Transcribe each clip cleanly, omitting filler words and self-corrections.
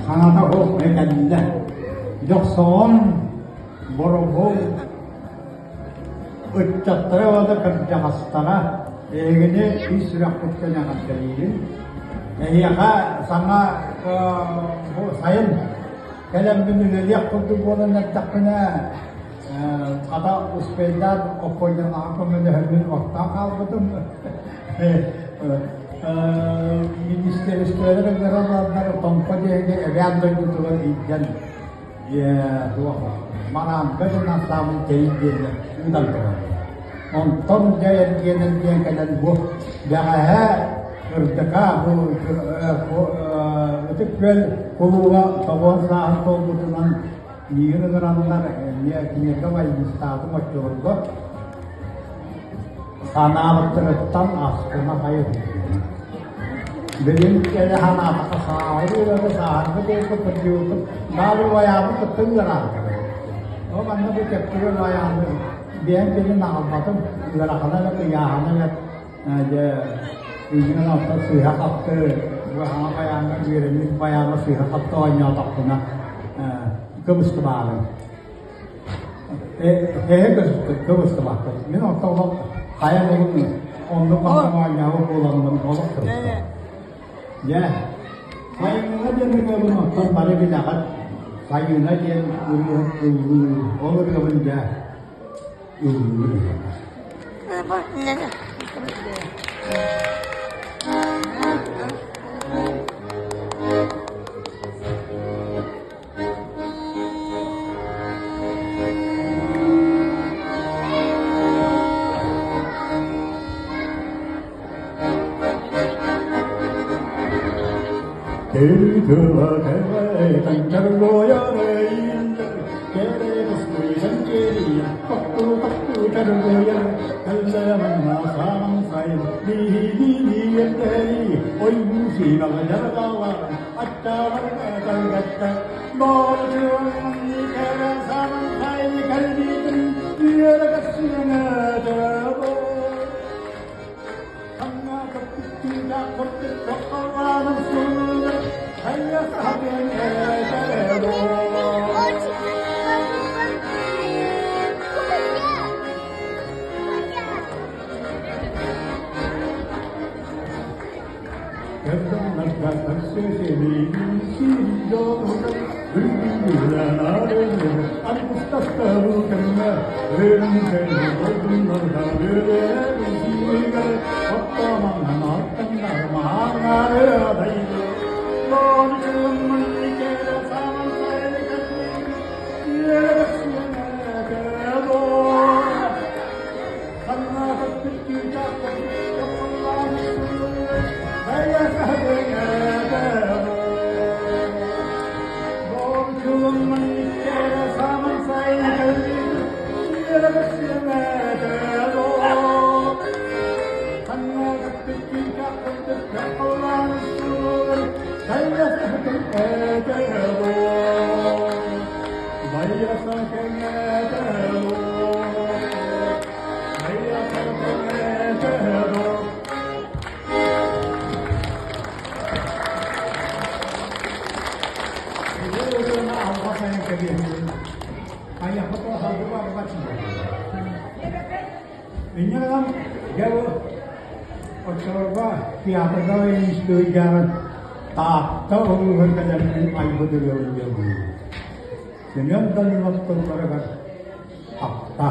Саҥата суох кэллэ. Дьохсоҕон, Боробул ыччаттара уонна кырдьаҕастара эһигини ис сүрэхпиттэн эҕэрдэлиибин. Эһиэхэ саҥа бу сайын кэлэммин үлэлиэх курдук буолан эрдэхпинэ, хата успейдаан оппуонньалаҕа көмөлөһөммүн оттоон хаалбытым. Министиэристибэлэр ыҥыраллар Томпо диэки эбээн дойдутугар илдьэн туох Маранка диэн ансаамбыл тэрий диэннэр ыытан турар. Онтон дьэ эргиэн-эргиэн кэлэн бу бэҕэһээ РДК бу Ытык Күөл кулууба 90 сааһын туолбутунан миигин ыҥыраннар эмиэ киниэхэ вальдистаатым оччолорго санаабыттарыттан астына хайы Билин кэлэ санаатахха сааһырыы сааһырбыт буолбут кырдьыбыппыт баалы байаабыт кытта ыараабыт. Ол манна бу чэпчэки байааны биэн кэлин аҕалбатым ыарахана да ыйааһына да дьэ иннинэн оттон сыыһа-хапты бу хаҥа байааҥҥа үөрэммит байаана сыыһа-хапты оонньоотохпуна кыбыстыбаабын. Эһэ кыбыстыбаккын. Мин онто олох хайа булун оннук манна оонньообут буоламмын олох кыбыстыбаппын. Дьэ, Сайыына диэн ырыабын оттон бары билэҕит. Сайыына диэн ырыаһыт ыллыыр, ол ырыабын дьэ ыллыыр эһиэхэ. Инньэ гынан дьэ бу оччолорго театрга институтгарын Таатта улууһун кэлэммин айбыт ырыабын диэн Семен Данилов тылларыгар Апта.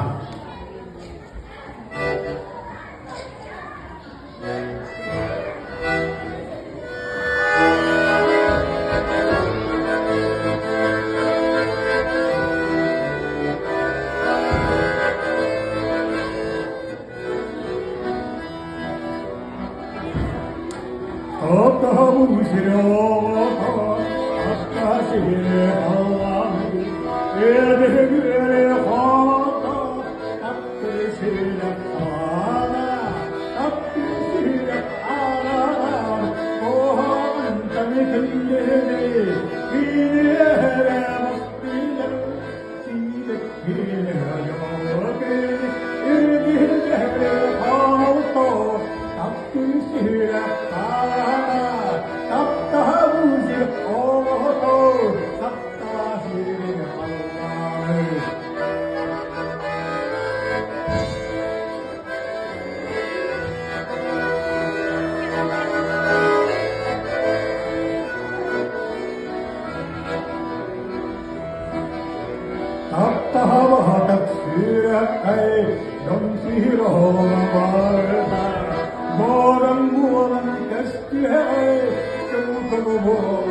Чаркай, дьон сиһир барыта, Морон буолан көстүһэ, көҥүл көҥүл.